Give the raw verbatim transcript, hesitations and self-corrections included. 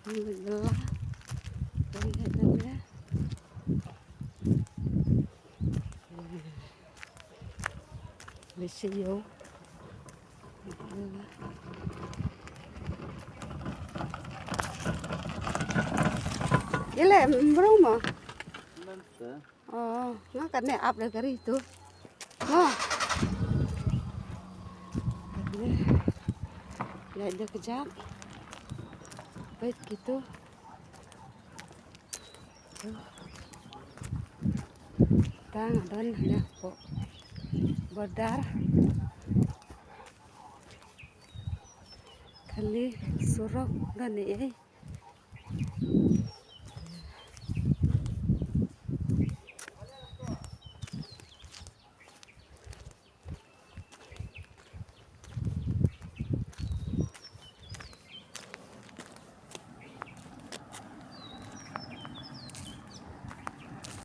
Leit sha ïew. Ile mrong mo? Oh, nga kane ap da kari tu. Oh. Kane. Ïaid da kjat. Peit kitu. Tang don hana po. Border. Khali surok don ei.